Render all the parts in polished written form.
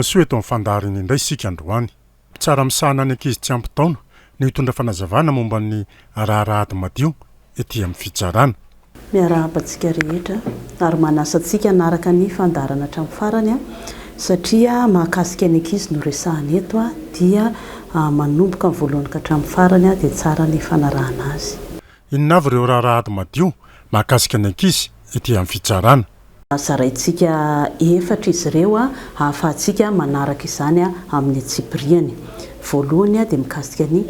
Tonga soa eto amin'ny fandaharana indray isika androany. Mpitsara misahana ny ankizy tsy ampy taona no hitondra fanazavana momba ny raharaha ady madio ety amin'ny fitsarana. Miarahaba antsika rehetra ary manasa antsika hanaraka ny fandaharana hatramin'ny farany satria mahakasika ny ankizy no resahana eto dia manomboka amin'ny voalohany ka hatramin'ny farany dia tsara ny fanarahana azy. Inona avy ireo raharaha ady madio mahakasika ny ankizy ety amin'ny fitsarana? Zaraintsika efatra izy ireo ahafahantsika manaraka izany amin'ny antsipiriany. Voalohany dia mikasika ny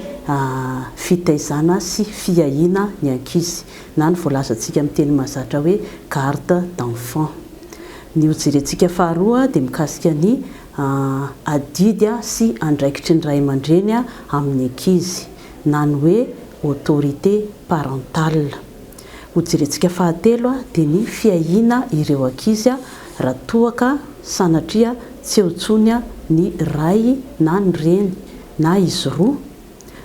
fitaizana sy fiahiana ny ankizy na ny voalazantsika amin'ny teny mahazatra hoe garde d'enfant. Ny hojerentsika faharoa dia mikasika ny adidy sy andraikitry ny ray aman-dreny amin'ny ankizy na ny hoe autorité parentale. Ho jerentsika fahatelo dia ny fiahiana ireo ankizy raha toa ka sanatria tsy eo intsony ny ray na ny reny na izy roa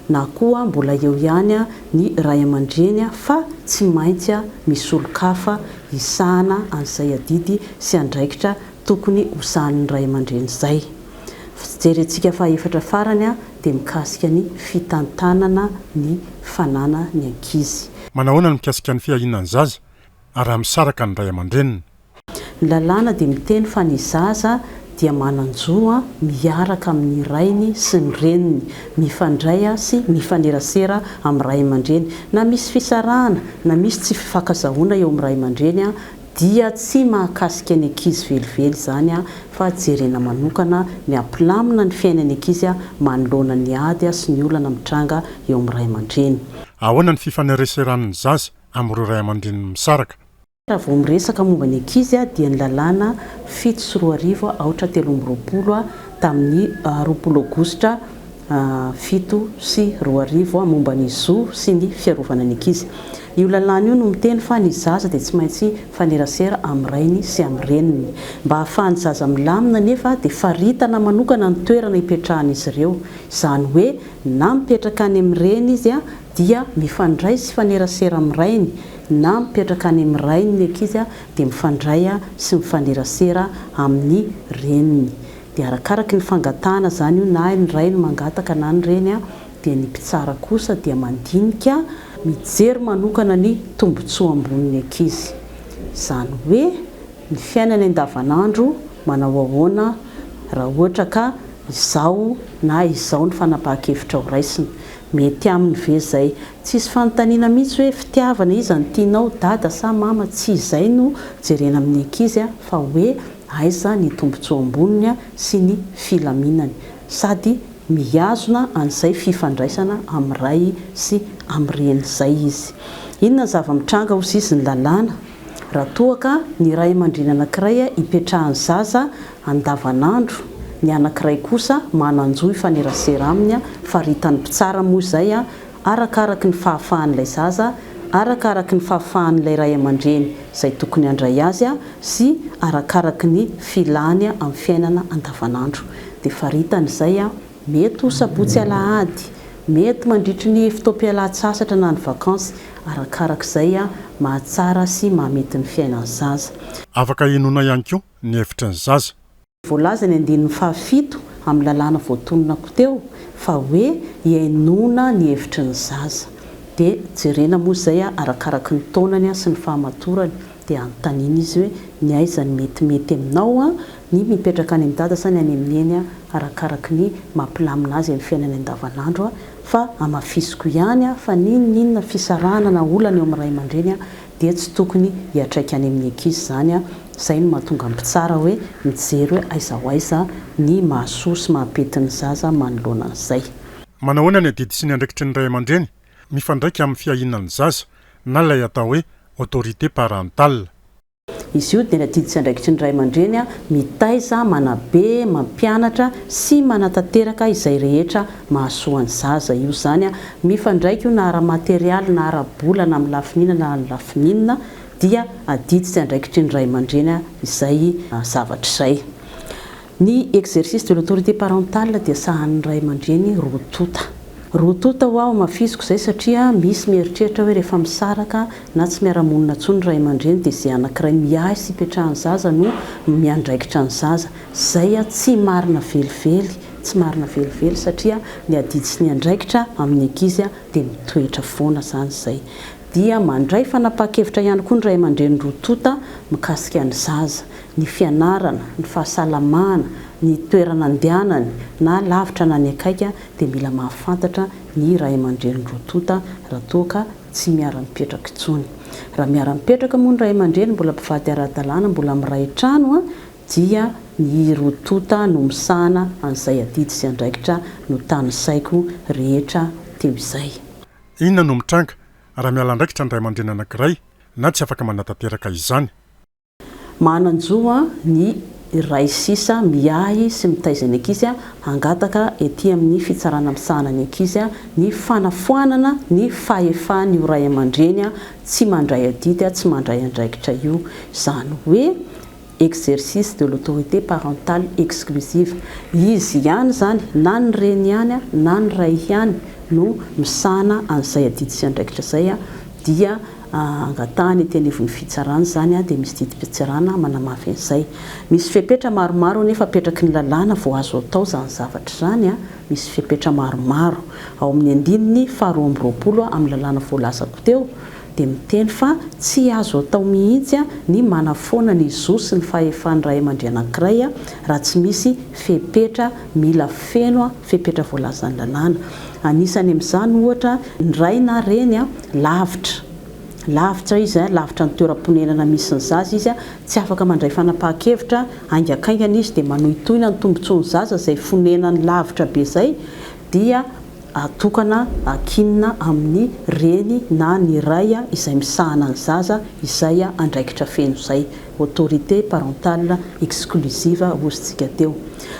na koa mbola eo ihany ny ray aman-dreny fa tsy maintsy misy olon-kafa hisahana an'izay adidy sy andraikitra tokony hosahanin'ny ray aman-dreny izay. Jerentsika fahefatra farany dia mikasika ny fitantanana ny fanana ny ankizy. Manahoana ny mikasika ny fiahiana ny zaza raha misaraka ny ray aman-dreniny? Ny lalàna dia miteny fa ny zaza dia manan-jo miaraka amin'ny rainy sy ny reniny, mifandray sy mifanerasera amin'ny ray aman-dreny. Na misy fisarahana na misy tsy fifankazahoana eo amin'ny ray aman-dreny dia tsy mahakasika ny ankizy velively izany fa jerena manokana ny hampilamina ny fiainan'ny ankizy manoloana ny ady sy ny olana mitranga eo amin'ny ray aman-dreny. Ahoana ny fifanereseran'ny zaza amin'ireo ray aman-dreniny misaraka? Raha vao miresaka momba ny ankizy dia ny lalàna 2007 aotra 23 tamin'ny 20 aogositra 2007 momba ny zo sy ny fiarovana ny ankizy. Io lalàna io no miteny fa ny zaza dia tsy maintsy mifanerasera amin'ny rainy sy amin'ny reniny. Mba hahafahan'ny zaza milamina anefa dia faritana manokana ny toerana ipetrahan'izy ireo. Izany hoe na mipetraka any amin'ny reny izy dia mifandray sy mifanerasera amin'ny rainy, na mipetraka any amin'ny rainy ny ankizy dia mifandray sy mifanerasera amin'ny reniny. Dia arakaraky ny fangatahana izany io na ny ray no mangataka na ny reny dia ny mpitsara kosa dia mandinika, mijery manokana ny tombotsoa ambonin'ny ankizy. Izany hoe ny fiainany andavanandro manao ahoana raha ohatra ka izao na izao ny fanapahan-kevitra ho raisina. Mety aminy ve izay? Tsisy fanontaniana mihitsy hoe fitiavana iza no tianao, dada sa mama, tsy izay no jerena amin'ny ankizy fa hoe aiza ny tombotsoa amboniny sy ny filaminany, sady mihazona an'izay fifandraisana amin'ny ray sy amin'ny reny izay izy. Inona ny zava-mitranga hozy izy ny lalàna raha toa ka ny ray aman-dreny anankiray ipetrahan'ny zaza andavanandro, ny anankiray kosa manan-jo hifanerasera aminy, faritan'ny mpitsara moa izay Arakaraky ny fahafahan'ilay zaza, arakaraky ny fahafahan'ilay ray aman-dreny izay tokony handray azy sy arakaraky ny filany amin'ny fiainana andavanandro. Dia faritany izay, mety ho sabotsy alahady, mety mandritry ny fotoam-pialan-tsasatra na ny vakansy, arakarak'izay mahatsara sy mahamety ny fiainan'ny zaza. Afaka henoina ihany koa ny hevitry ny zaza. Voalaza ny andininy fahafito amin'ny lalàna voatononako teo fa hoe hihainoana ny hevitry ny zaza. Dia jerena moa izay arakaraky ny taonany sy ny fahamatorany dia anontaniana izy hoe ny aiza no metimety aminao, ny mipetraka any amin'i dada sa ny any amin'i neny arakaraky ny mampilamina azy amin'ny fiainany andavanandro fa hamafisiko ihany fa n'inon'inona fisarahana na olana eo amin'ny ray aman-dreny dia tsy tokony hiatraika any amin'ny ankizy izany, izay no mahatonga ny mpitsara hoe mijery hoe aiza ho aiza ny mahasoa sy mahapety ny zaza manoloana an'izay. Manahoana ny adidy sy ny andraikitry ny ray aman-dreny mifandraika amin'ny fiahiana ny zaza na ilay atao hoe autorité parentale? Izy io dia ny adidy sy andraikitry ny ray aman-dreny mitaiza, manabe, mampianatra sy manatanteraka izay rehetra mahasoa ny zaza. Io izany mifandraika io na ara-materialy na ara-bola na amin'ny lafiny inona na amin'ny lafiny inona dia adidy sy andraikitry ny ray aman-dreny izay zavatra izay. Ny exercice de l'autorité parentale dia sahanin'ny ray aman-dreny roa tonta. Roa tonta ho aho hamafisiko izay satria misy mieritreritra hoe rehefa misaraka na tsy miara-monina intsony ny ray aman-dreny dia izay anankiray miahy sy ipetrahan'ny zaza no miandraikitra ny zaza. Izay tsy marina velively, tsy marina velively satria ny adidy sy ny andraikitra amin'ny ankizy dia mitoetra foana izany izay. Dia mandray fanapahan-kevitra ihany koa ny ray aman-dreny roa tonta mikasika ny zaza, ny fianarana, ny fahasalamana, ny toerana andehanany na lavitra na ny akaiky dia mila mahafantatra ny ray aman-dreny roa tonta raha toa ka tsy miara-mipetraka intsony. Raha miara-mipetraka moa ny ray aman-dreny mbola mpivady ara-dalàna mbola miray trano dia ny roa tonta no misahana an'izay adidy sy andraikitra notanisaiko rehetra teo izay. Inona no mitranga raha miala andraikitra ny ray aman-dreny anankiray na tsy afaka manatanteraka izany? Manan-jo ny ray sisa miahy sy mitaiza ny ankizy hangataka ety amin'ny fitsarana misahana ny ankizy ny fanafoanana ny fahefan'io ray aman-dreny tsy mandray adidy tsy mandray andraikitra io. Izany hoe exercice de l'autorité parentale exclusive. Izy ihany izany, na ny reny ihany na ny ray ihany no misahana an'izay adidy sy andraikitra izay dia angatahany ety anivon'ny fitsarana izany dia misy didim-pitsarana manamafy an'izay. Misy fepetra maromaro anefa apetraky ny lalàna vao azo atao izany zavatra izany, misy fepetra maromaro. Ao amin'ny andininy faha 22 amin'ny lalàna voalazako teo dia miteny fa tsy azo atao mihitsy ny manafoana ny zo sy ny fahefan'ny ray aman-dreny anankiray raha tsy misy fepetra mila feno fepetra voalazan'ny lalàna. Anisany amin'izany ohatra ny ray na reny lavitra, lavitra izy, lavitra ny toeram-ponenana misy ny zaza izy, tsy afaka mandray fanapahan-kevitra haingankaingana izy dia manohintohina ny tombotsoan'ny zaza izay fonenany lavitra be izay dia atokana ankinina amin'ny reny na ny ray izay misahana ny zaza izay andraikitra feno izay, autorité parentale exclusive hozy tsika teo.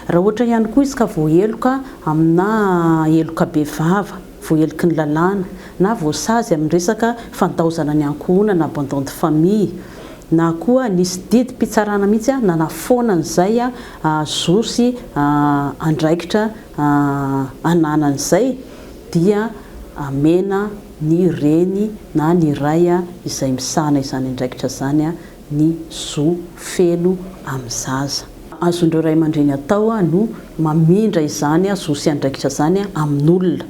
Raha ohatra ihany koa izy ka voaheloka amina heloka bevava, voaheloky ny lalàna, na voasazy amin'ny resaka fandaozana ny ankohonana, abandon de famille, na koa nisy didim-pitsarana mihitsy nanafoana an'izay zo sy andraikitra ananany izay, dia amena ny reny na ny ray izay misahana izany andraikitra izany ny zo feno amin'ny zaza. Azon'ireo ray aman-dreny atao no mamindra izany zo sy andraikitra izany amin'olona,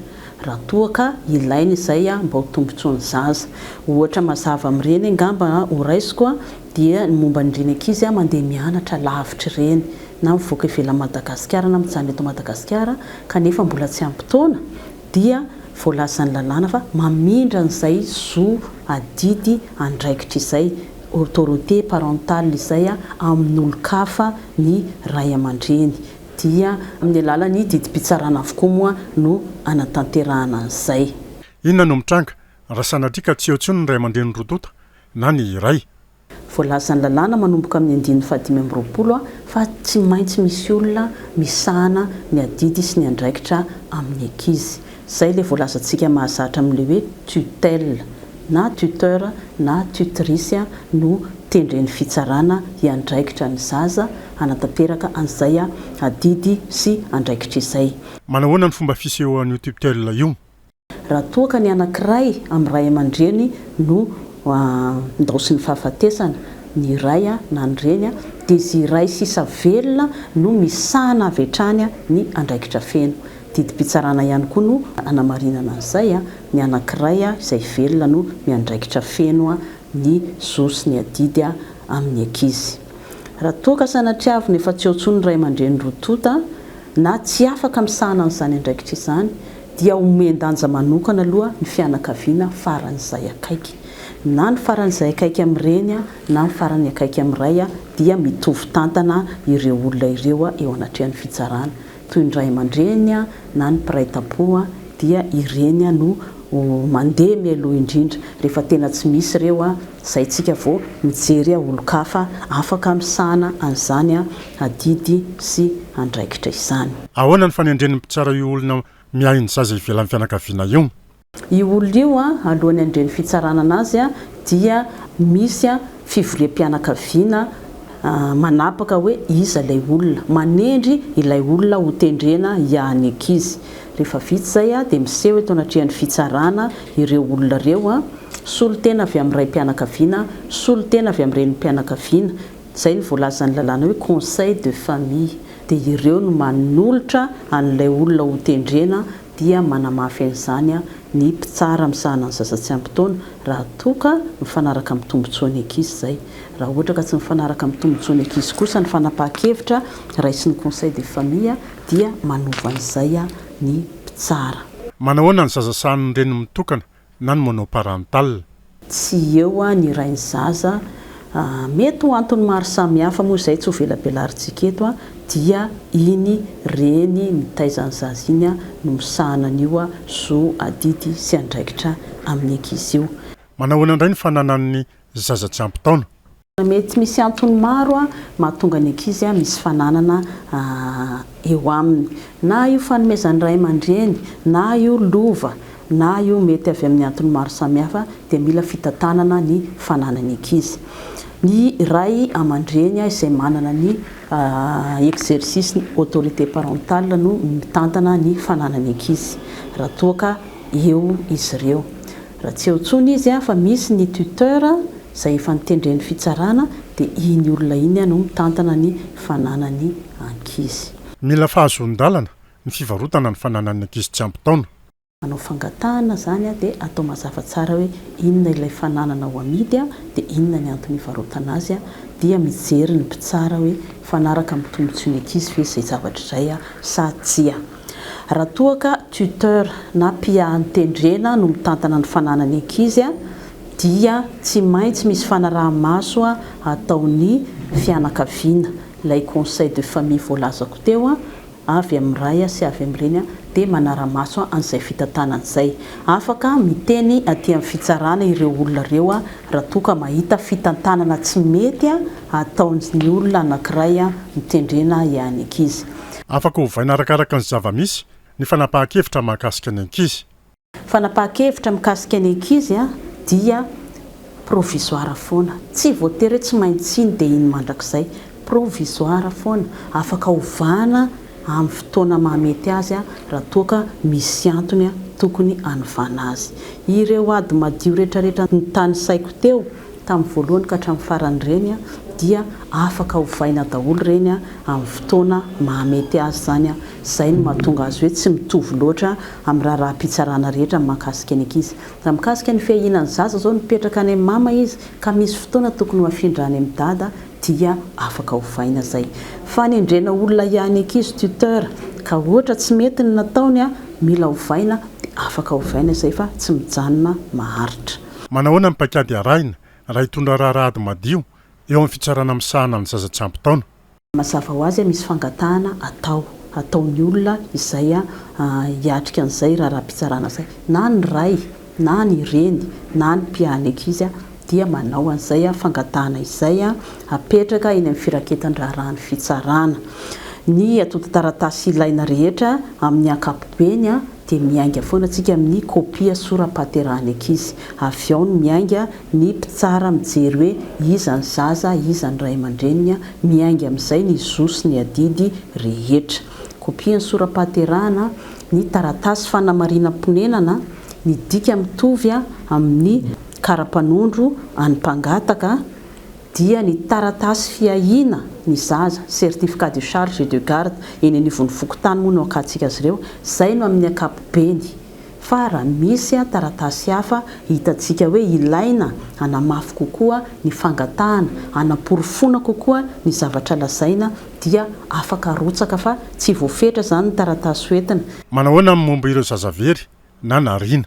raha toa ka ilaina izay mba ho tombontsoan'ny zaza. Ohatra mazava amin'ireny angamba horaisiko dia ny momba an'ireny ankizy mandeha mianatra lavitra ireny, na mivoaka ivelan'i Madagasikara na mijanona eto Madagasikara kanefa mbola tsy ampy taona, dia voalazan'ny lalàna fa mamindra an'izay zo, adidy, andraikitra izay, autorité parentale izay, amin'olon-kafa ny ray aman-dreny. Dia amin'ny alalan'ny didim-pitsarana avokoa moa no anatanterahana an'izay. Inona no mitranga raha sanatria ka tsy eo intsony ny ray aman-dreny roa tonta na ny iray? Voalazan'ny lalàna manomboka amin'ny andininy faha-25 fa tsy maintsy misy olona misahana ny adidy sy ny andraikitra amin'ny ankizy. Izay ilay voalazantsika mahazatra amin'ilay hoe tutelle. Na tuteur na tutrice no tendren'ny fitsarana hiandraikitra ny zaza hanatanteraka an'izay adidy sy andraikitra izay. Manahoana ny fomba fisehoan'io tutelle io? Raha toa ka ny anankiray amin'ny ray aman-dreny no ndaosin'ny fahafatesana, ny ray na ny reny, dia izy iray sisa velona no misahana avy hatrany ny andraikitra feno. Didim-pitsarana ihany koa no anamarinana an'izay, ny anankiray izay velona no miandraikitra feno ny zo sy ny adidy amin'ny ankizy. Raha toa ka sanatriavina efa tsy eo intsony ny ray aman-dreny roa tonta na tsy afaka misahana an'izany andraikitra izany, dia omen-danja manokana aloha ny fianakaviana faran'izay akaiky. Na ny faran'izay akaiky amin'ny reny na ny farany akaiky amin'ny ray dia mitovy tantana ireo olona ireo eo anatrehan'ny fitsarana. Toy ny ray aman-dreny na ny mpiray tampo dia ireny no mandeha mialoha indrindra. Rehefa tena tsy misy ireo, izay tsika vao mijery olon-kafa afaka misahana an'izany adidy sy andraikitra izany. Ahoana ny fanendren'ny mpitsara io olona miahy ny zaza ivelan'ny fianakaviana io? Io olona io, alohan'ny handre ny fitsarana anazy dia misy fivoriam-pianakaviana manapaka hoe iza ilay olona, manendry ilay olona hotendrena hiahy ny ankizy. Rehefa vita izay dia miseho eto anatrehan'ny fitsarana ireo olona ireo, solontena avy amin'ny raim-pianakaviana, solontena avy amin'ny renim-pianakaviana, izay no voalazan'ny lalàna hoe conseil de famille, dia ireo no manolotra an'ilay olona hotendrena dia manamafy an'izany ny mpitsara misahana ny zaza tsy ampy taona raha toa ka mifanaraka amin'ny tombotsoan'ny ankizy izay. Raha ohatra ka tsy mifanaraka amin'ny tombotsoan'ny ankizy kosa ny fanapahan-kevitra raisin'ny conseil de famille dia manova an'izay ny mpitsara. Manahoana ny zaza sahanin'ny reny mitokana na ny monoparental? Tsy eo ny rain'ny zaza, mety ho antony maro samihafa moa izay tsy ho velabelarintsika eto, dia iny reny mitaiza ny zaza iny no misahana an'io zo, adidy sy andraikitra amin'ny ankizy io. Manahoana indray ny fananan'ny zaza tsy ampy taona? Mety misy antony maro mahatonga ny ankizy misy fananana eo aminy. Na io fanomezan'ny ray aman-dreny, na io lova, na io mety avy amin'ny antony maro samihafa dia mila fitantanana ny fananan'ny ankizy. Ny ray aman-dreny izay manana ny exercice ny autorité parentale no mitantana ny fananan'ny ankizy raha toa ka eo izy ireo. Raha tsy eo intsony izy fa misy ny tuteur izay efa notendren'ny fitsarana dia iny olona iny no mitantana ny fananany ankizy. Mila fahazoan-dalana ny fivarotana ny fananan'ny ankizy tsy ampy taona. Manao fangatahana izany dia atao mazava tsara hoe inona ilay fananana ho amidy dia inona ny antony hivarotana azy dia mijery ny mpitsara hoe mifanaraka amin'ny tombotsoin'ny ankizy ve izay zavatra izay sa tsia. Raha toa ka tuteur na mpiahy notendrena no mitantana ny fananan'ny ankizy dia tsy maintsy misy fanaraha-maso ataon'ny fianakaviana, ilay conseil de famille voalazako teo, avy amin'ny ray sy avy amin'ny reny dia manara-maso an'izay fitantanana izay. Afaka miteny aty amin'ny fitsarana ireo olona ireo raha toa ka mahita fitantanana tsy mety ataon'ny olona anankiray notendrena ihany ankizy. Afaka ovaina arakaraka ny zava-misy ny fanapahan-kevitra mahakasika ny ankizy. Fanapahan-kevitra mikasika ny ankizy dia provisoire foana. Tsy voatery hoe tsy maintsy iny dia iny mandrakizay. Provisoire foana. Afaka ovana amin'ny fotoana mahamety azy raha toa ka misy antony tokony hanovana azy. Ireo ady madio rehetrarehetra notanisaiko teo tamin'ny voalohany ka hatramin'ny farany ireny dia afaka ovaina daholo ireny amin'ny fotoana mahamety azy izany. Izay no mahatonga azy hoe tsy mitovy loatra amin'ny raharaham-pitsarana rehetra ny mahakasika ny ankizy. Raha mikasika ny fiahiana ny zaza izao, mipetraka any amin'ny mama izy ka misy fotoana tokony ho afindra any amin'ny dada dia afaka ovaina izay. Fanendrena olona hiahy ny ankizy, tuteur, ka ohatra tsy mety ny nataony, mila ovaina dia afaka ovaina izay fa tsy mijanona maharitra. Manahoana ny paikady arahina raha hitondra raharaha ady madio eo amin'ny fitsarana misahana ny zaza tsy ampy taona? Mazava ho azy misy fangatahana atao, ataon'ny olona izay hiatrika an'izay raharaham-pitsarana izay, na ny ray, na ny reny, na ny mpiahy ny ankizy dia manao an'izay fangatahana izay apetraka eny amin'ny firaketan-draharahan'ny fitsarana. Ny antontan-taratasy ilaina rehetra amin'ny ankapobeny dia miainga foana tsika amin'ny kopia sora-pahaterahan'ny ankizy. Avy ao no miainga ny mpitsara mijery hoe iza ny zaza, iza ny ray aman-dreniny, miainga amin'izay ny zo sy ny adidy rehetra. Kopia ny sora-pahaterahana, ny taratasy fanamarinam-ponenana, ny dika mitovy amin'ny kara-panondro an'ny mpangataka, dia ny taratasy fiahiana ny zaza, certificat de charge et de garde, eny anivon'ny fokontany moa no akantsika azy ireo, izay no amin'ny ankapobeny. Fa raha misy taratasy hafa hitantsika hoe ilaina hanamafy kokoa ny fangatahana, hanaporofoana kokoa ny zavatra lazaina dia afaka arotsaka fa tsy voafetra izany ny taratasy hoentina. Manahoana ny momba ireo zaza very na nariana?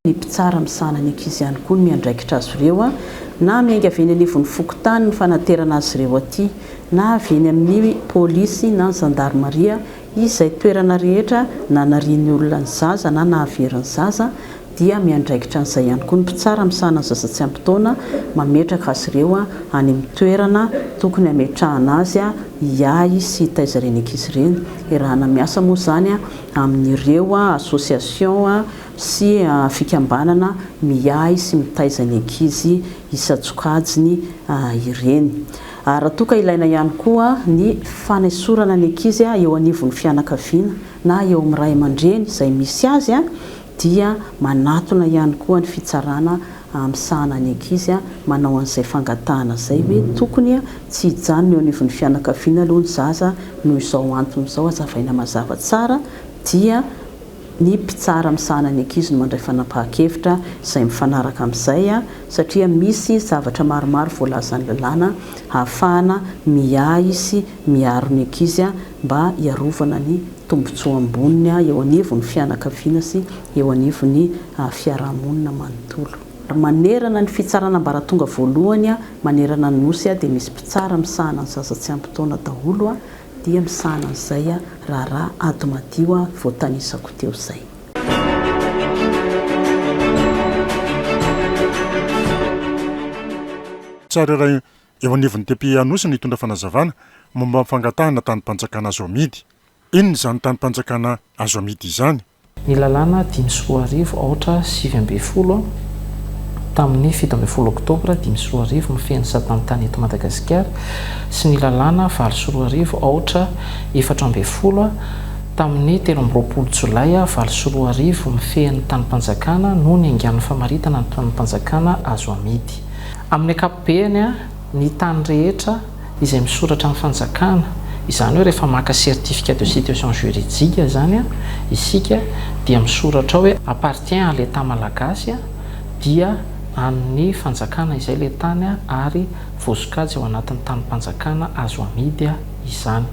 Ny mpitsara misahana ny ankizy ihany koa no miandraikitra azy ireo, na miainga avy eny anivon'ny fokontany ny fanaterana azy ireo aty, na avy eny amin'ny polisy na ny zandarimaria, izay toerana rehetra nanarian'ny olona ny zaza na nahavery ny zaza dia miandraikitra an'izay ihany koa ny mpitsara misahana ny zaza tsy ampy taona, mametraka azy ireo any amin'ny toerana tokony hametrahana azy hiahy sy hitaiza ireny ankizy ireny. Iarahana miasa moa izany amin'ireo association sy fikambanana miahy sy mitaiza ny ankizy isan-tsokajiny ireny. Ary raha toa ka ilaina ihany koa ny fanesorana ny ankizy eo anivon'ny fianakaviana na eo amin'ny ray aman-dreny izay misy azy dia manatona ihany koa ny fitsarana misahana ny ankizy manao an'izay fangatahana izay hoe tokony tsy hijanona eo anivon'ny fianakaviana aloha ny zaza noho izao antony izao, hazavaina mazava tsara dia ny mpitsara misahana ny ankizy no mandray fanapahan-kevitra izay mifanaraka amin'izay satria misy zavatra maromaro voalazan'ny lalàna ahafahana miahy sy miaro ny ankizy mba hiarovana ny tombontsoa amboniny eo anivon'ny fianakaviana sy eo anivon'ny fiarahamonina manontolo. Manerana ny fitsarana ambaratonga voalohany manerana ny Nosy dia misy mpitsara misahana ny zaza tsy ampy taona daholo dia misahana an'izay raharaha ady madio voatanisako teo izay. Tsara iray eo anivon'ny TPI Anosy ny hitondra fanazavana momba ny fangatahana tanim-panjakana azo amidy. Inona izany tanim-panjakana azo amidy izany? Ny lalàna 2005 aotra 19 tamin'ny 17 oktobra 2005 mifehy ny satan'ny tany eto Madagasikara sy ny lalàna 2008 aotra 14 tamin'ny 23 jolay 2008 mifehy ny tanim-panjakana no niaingan'ny famaritana ny tanim-panjakana azo amidy. Amin'ny ankapobeny, ny tany rehetra izay misoratra amin'ny fanjakana, izany hoe rehefa maka certificat de situation juridique izany isika dia misoratra ao hoe appartient à l'Etat malagasy dia an'ny fanjakana izay ilay tany ary voasokajy ao anatin'ny tanim-panjakana azo amidy izany.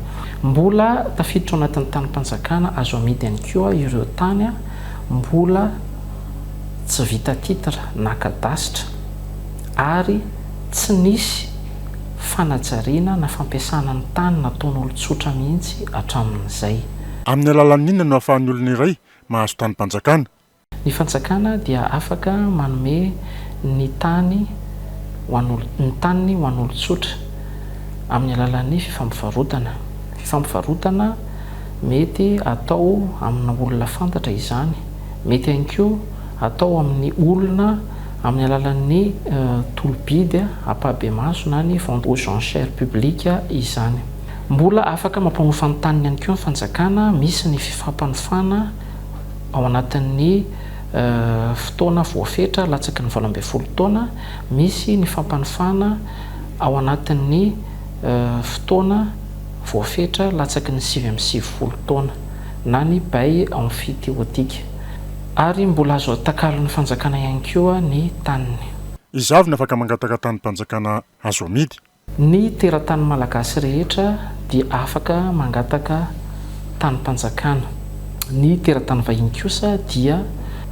Mbola tafiditra ao anatin'ny tanim-panjakana azo amidy ihany koa ireo tany mbola tsy vita titre na cadastre ary tsy nisy fanajariana na fampiasana ny tany nataon'olon-tsotra mihitsy hatramin'izay. Amin'ny alalan'ny inona no ahafahan'ny olona iray mahazo tanim-panjakana? Ny fanjakana dia afaka manome ny tany ho an'olo, ny taniny ho an'olon-tsotra amin'ny alalan'ny fifampivarotana. Fifampivarotana mety atao amina olona fantatra izany, mety ihany koa atao amin'ny olona amin'ny alalan'ny tolo-bidy ampahibemaso na ny vente aux enchères publiques izany. Mbola afaka mampanofa ny taniny ihany koa ny fanjakana, misy ny fifampanofana ao anatin'ny fotoana voafetra latsaky ny 18 taona, misy ny fampanofana ao anatin'ny fotoana voafetra latsaky ny 99 taona na ny bail emphytéotique. Ary mbola azo atakalon'ny fanjakana ihany koa ny taniny. Iza avy no afaka mangataka tanim-panjakana azo amidy? Ny teratany malagasy rehetra dia afaka mangataka tanim-panjakana. Ny teratany vahiny kosa dia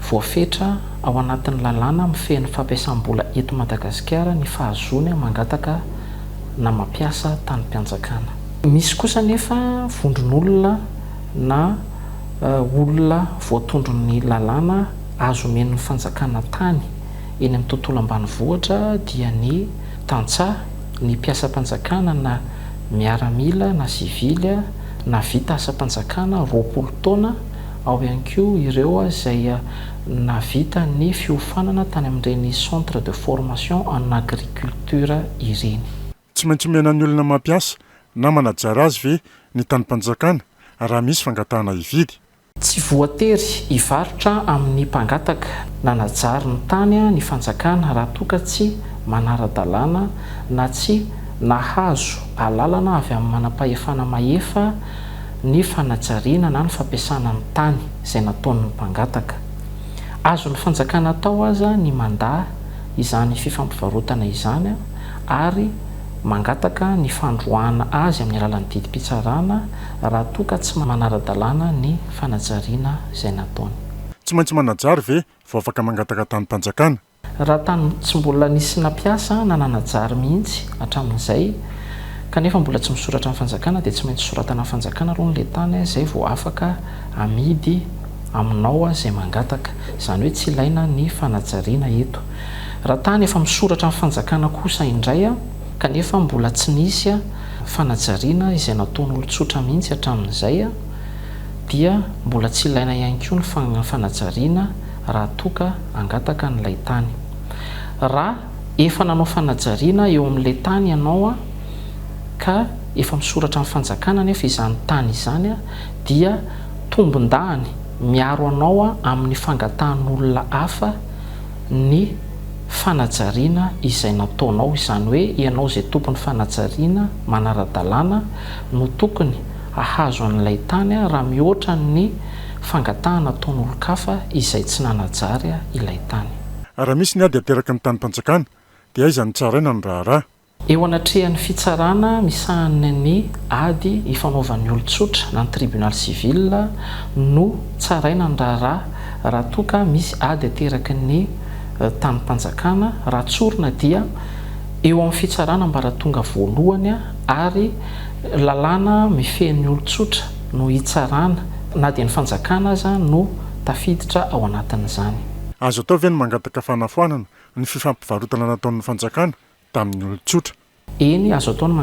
voafetra ao anatin'ny lalàna mifehy ny fampiasam-bola eto Madagasikara ny fahazoany mangataka na mampiasa tanim-panjakana. Misy kosa anefa vondron'olona na olona voatondron'ny lalàna azo omen'ny fanjakana tany eny amin'ny tontolo ambanivohitra dia ny tantsaha, ny mpiasam-panjakana na miaramila na sivily na vita asam-panjakana 20 taona, ao ihany koa ireo izay nahavita ny fiofanana tany amin'ireny centre de formation en agriculture ireny. Tsy maintsy omena ny olona mampiasa na manajary azy ve ny tanim-panjakana raha misy fangatahana hividy? Tsy voatery hivarotra amin'ny mpangataka nanajary ny tany ny fanjakana raha toa ka tsy manara-dalàna na tsy nahazo alalana avy amin'ny manam-pahefana mahefa ny fanajariana na ny fampiasana ny tany izay nataon'ny mpangataka. Azon'ny fanjakana atao aza ny mandà izany fifampivarotana izany ary mangataka ny fandroahana azy amin'ny alalan'ny didim-pitsarana raha toa ka tsy manara-dalàna ny fanajariana izay nataony. Tsy maintsy manajary ve vao afaka mangataka tanim-panjakana? Raha tany tsy mbola nisy nampiasa na nanajary mihitsy hatramin'izay kanefa mbola tsy misoratra amin'ny fanjakana dia tsy maintsy soratana amin'ny fanjakana aloha ilay tany izay vao afaka amidy aminao izay mangataka. Izany hoe tsy ilaina ny fanajariana eto. Raha tany efa misoratra amin'ny fanjakana kosa indray kanefa mbola tsy nisy fanajariana izay nataon'olon-tsotra mihitsy hatramin'izay dia mbola tsy ilaina ihany koa ny fanajariana raha toa ka hangataka an'ilay tany. Raha efa nanao fanajariana eo amin'ilay tany ianao. ka efa misoratra amin'ny fanjakana anefa izany tany izany dia tombondahiny miaro anao amin'ny fangatahan'olona hafa ny fanajariana izay nataonao, izany hoe ianao izay tompon'ny fanajariana manara-dalàna no tokony hahazo an'ilay tany raha mihoatra ny fangatahana ataon'olon-kafa izay tsy nanajary ilay tany. Raha misy ny ady ateraky ny tanim-panjakana dia aiza no tsaraina ny raharaha? Eo anatrehan'ny fitsarana misahana ny ady ifanaovan'ny olon-tsotra na ny tribunal civil no tsaraina ny raharaha raha toa ka misy ady ateraky ny tanim-panjakana. Raha tsorina dia eo amin'ny fitsarana ambaratonga voalohany ary lalàna mifehy ny olon-tsotra no hitsarana na dia ny fanjakana aza no tafiditra ao anatin'izany. Azo atao ve ny mangataka fanafoanana ny fifampivarotana nataon'ny fanjakana tamin'ny olon-tsotra. Eny, azo atao ny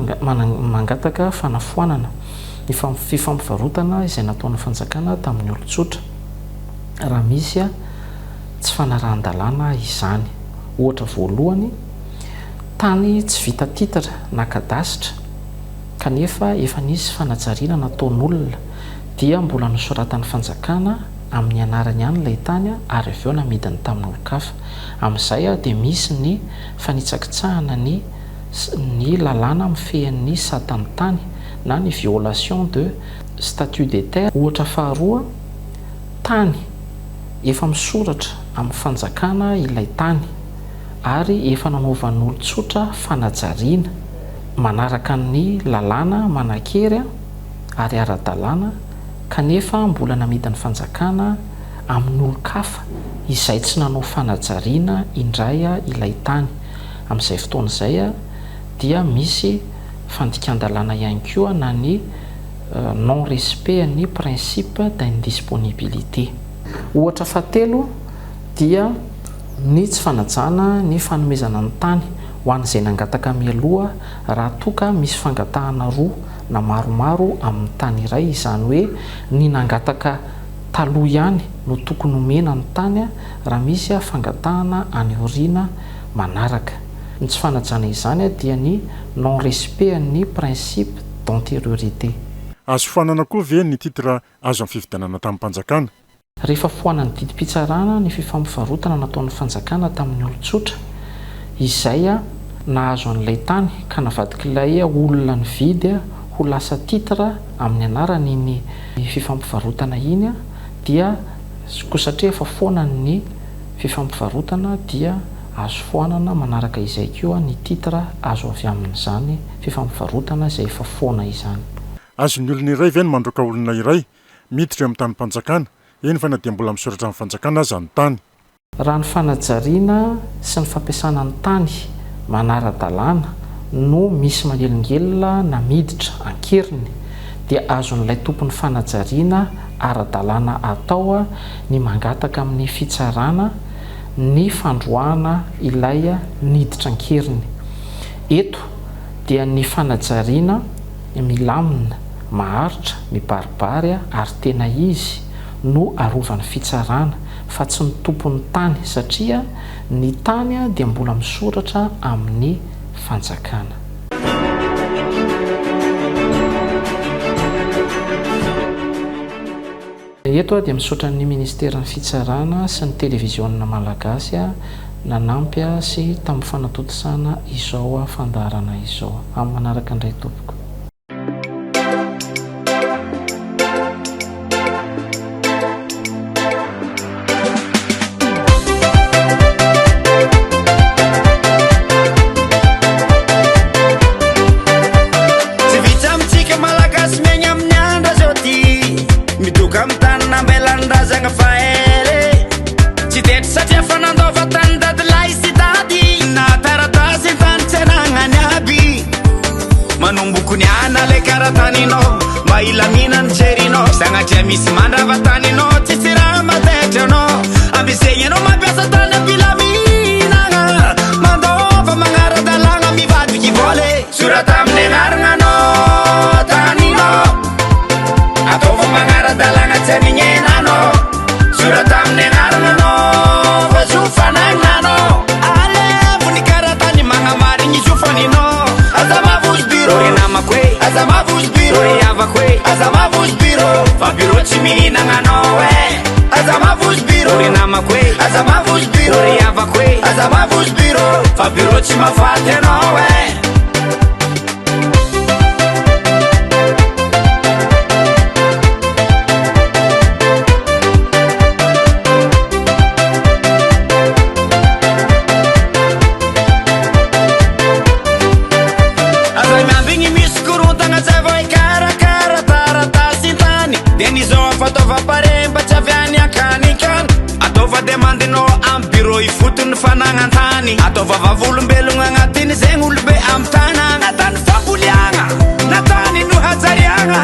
mangataka fanafoanana ny fifampivarotana izay nataon'ny fanjakana tamin'ny olon-tsotra, raha misy tsy fanarahan-dalàna izany. Ohatra voalohany, tany tsy vita titre na kadasitra kanefa efa nisy fanajariana nataon'olona dia mbola nosoratan'ny fanjakana amin'ny anarany ihany ilay tany ary avy eo namidiny tamin'olon-kafa. Amin'izay dia misy ny fanitsakitsahana ny ny lalàna mifehy ny satan'ny tany na ny violation de statut des terres. Ohatra faharoa, tany efa misoratra amin'ny fanjakana ilay tany ary efa nanaovan'olon-tsotra fanajariana manaraka ny lalàna manan-kery ary ara-dalàna kanefa mbola namidin'ny fanjakana amin'olon-kafa izay tsy nanao fanajariana indray ilay tany. Amin'izay fotoana izay dia misy fandikan-dalàna ihany koa na ny non respect ny principe d'indisponibilité. Ohatra fahatelo dia ny tsy fanajana ny fanomezana ny tany ho an'izay nangataka mialoha raha toa ka misy fangatahana roa na maromaro amin'ny tany iray, izany hoe ny nangataka taloha ihany no tokony homena ny tany raha misy fangatahana any aoriana manaraka. Ny tsy fanajana izany dia ny non respect ny principe d'antériorité. Azo foanana koa ve ny titre azo amin'ny fifidianana tamim-panjakana? Rehefa foanan'ny didim-pitsarana ny fifampivarotana nataon'ny fanjakana tamin'ny olon-tsotra izay nahazo an'ilay tany ka navadik'ilay olona nividy ho lasa titre amin'ny anarany iny fifampivarotana iny dia koa satria efa foana ny fifampivarotana dia azo foanana manaraka izay koa ny titre azo avy amin'izany fifampivarotana izay efa foana izany. Azon'ny olona iray ve ny mandroaka olona iray miditra eo amin'ny tanim-panjakana, eny fa na dia mbola misoratra amin'ny fanjakana aza ny tany? Raha ny fanajariana sy ny fampiasana ny tany manara-dalàna no misy manelingelina na miditra an-keriny dia azon'ilay tompon'ny fanajariana ara-dalàna atao ny mangataka amin'ny fitsarana ny fandroahana ilay niditra an-keriny. Eto dia ny fanajariana milamina, maharitra, mibaribary ary tena izy no arovan'ny fitsarana fa tsy ny tompon'ny tany satria ny tany dia mbola misoratra amin'ny fanjakana. Eto aho dia misaotra ny Ministeran'ny Fitsarana sy ny Televiziona Malagasy nanampy sy tamin'ny fanatontosana izao fandaharana izao. Amin'ny manaraka indray tompoko. Tsy vitsy amintsika malagasy miaigna amin'ny andro zao ty Midoka amin'ny tany nambelan'ny razagna fa ela e Tsy tendry satria fa nandova tany dadilahy sy dady Na taratasy tany tsy anagnany aby Manomboko ny ana le karataninao Mba hilamina ny jerinao Sagnatria misy mandrava taninao Tsisy raha mataitra anao Ampiasaigny anao mampiasa tany am-pilaminagna Mandova magnara-dalàgna mivadiky vola e Sorata amin'ny agnaragnanao taninao Ataovy magnara-dalàgna tsy amignenanao Sorata amin'ny agnaragnanao fa zo fanagnanao Alevo ny karatany magnamarigny zo faninao Aza mavozo bureau Ry namako e. havako e, aza mavozo bureau fa bureau tsy mihinagna anao e. Aza mavozo bureau ry namako e, aza mavozo bureau ry havako e, aza mavozo bureau fa bureau tsy mahafaty anao e. Aza miambigny misy korontagna zay vao hikarakara taratasin-tany. Dia nizao fataova pare mba tsy avy any ankanikany. Ataova demandinao amin'ny bureau ifotony fanagnan-tany. Ataova vavolombelogna agnatiny zegny olobe amin'ny tanagna. Na tany famboliagna, na tany nohajariagna,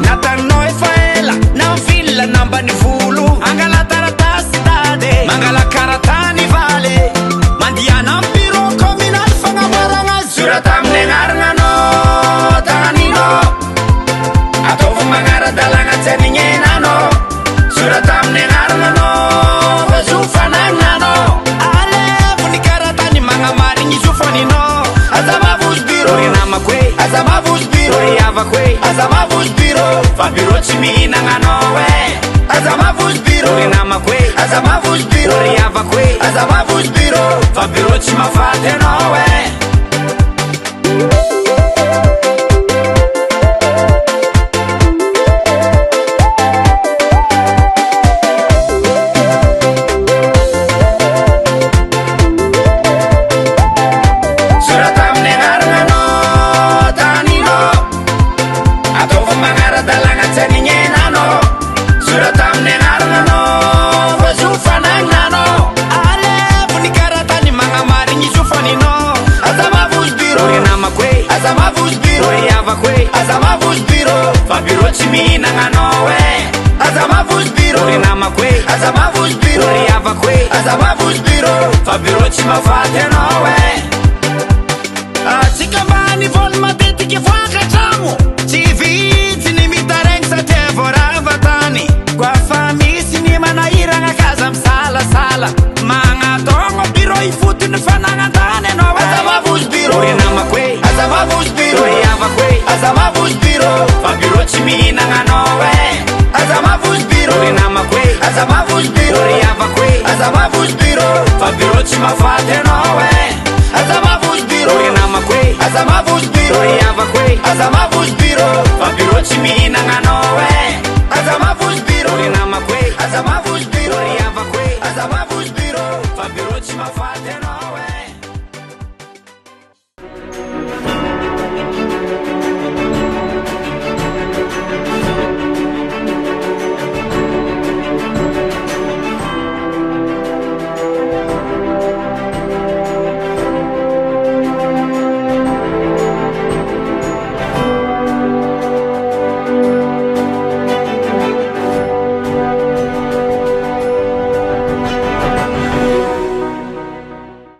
na taninao efa ela, na ville na ambanivolo. Angala taratasy dada e, mangala karatany valy e. Mandiana amin'ny bureau communal fagnamboaragna azy. Sorata amin'ny agnaragnanao taninao, ataovy magnara-dalàgna tsy anignenanao. Sorata amin'ny agnaragnanao fa zo fanagnanao. Alevo ny karatany magnamarigny zo faninao. Aza mavozo bureau ry namako e, aza mavozo bureau ry havako e, aza mavozo bureau fa bureau tsy mihinagna anao e. Aza mavozo bureau ry namako e, aza mavozo bureau ry havako e, aza mavozo bureau fa bureau tsy mahafaty anao e. Sorata amin'ny agnaragnanao taninao, ataovy magnara-dalàgna tsy anignenanao. Sorata amin'ny agnaragnanao fa zo fanagnanao. Alevo ny karatany magnamarigny zo faninao. Aza mavozo bureau ry namako e, aza mavozo bureau ry havako e, aza mavozo bureau fa bureau tsy mihinagna anao e. Aza mavozo bureau ry namako e, aza mavozo bureau ry havako e, aza mavozo bureau fa bureau tsy mahafaty anao e. Atsika ambany voly matetiky voakatramo, tsy vitsy ny mitaregny satria voarava tany. Koa fa misy ny manahiragna kaza misalasala, magnatôgno bureau ifotony fanagnan-tany anao e. Aza mavozo bureau ry namako e, aza mavozo bureau ry havako e, aza mavozo bureau fa bureau tsy mihinagna anao e. Aza mavozo bureau ry namako e, aza mavozo bureau ry havako e, aza mavozo bureau fa bureau tsy mahafaty anao e. Aza mavozo bureau ry namako e, aza mavozo bureau ry havako e, aza mavozo bureau fa bureau tsy mihinagna anao e. Aza mavozo bureau ry namako e, aza mavozo bureau ry havako e, aza mavozo bureau fa bureau tsy mahafaty anao e.